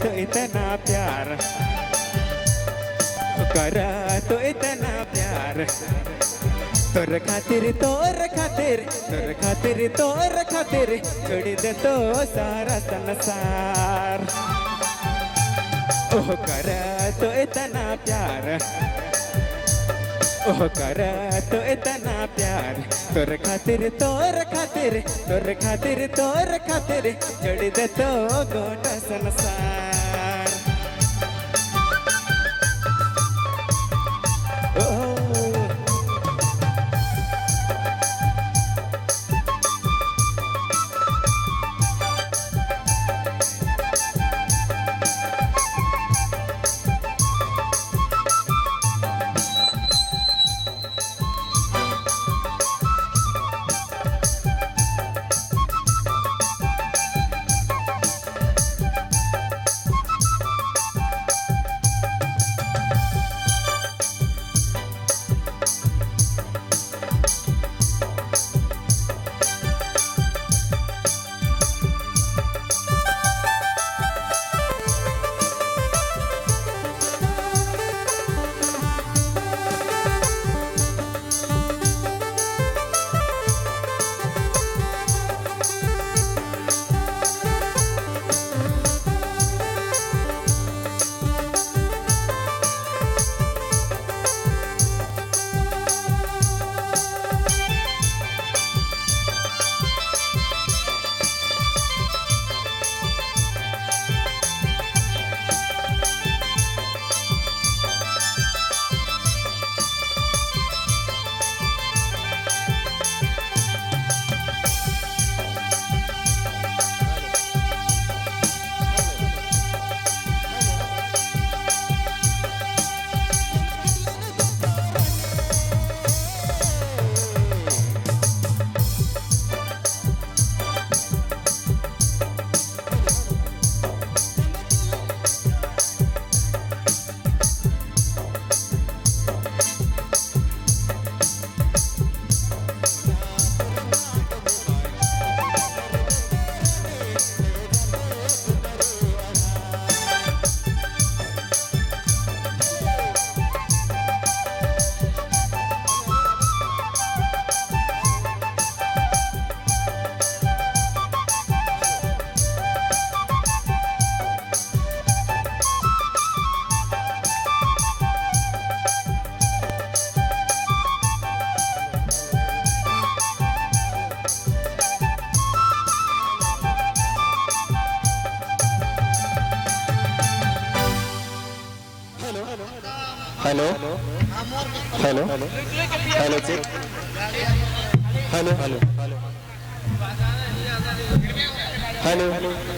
तो इतना प्यार, कर तो इतना प्यार, तोर खातिर तोर खातिर तोर खातिर तोर खातिर छोड़ दे तो सारा संसार। ओह कर तो इतना प्यार, ओह कर तो इतना प्यार, तोर खातिर तोर खातिर तोर खातिर तोर खातिर छोड़ दे तो गोटा संसार। ओह Hello hello hello check hello hello hello.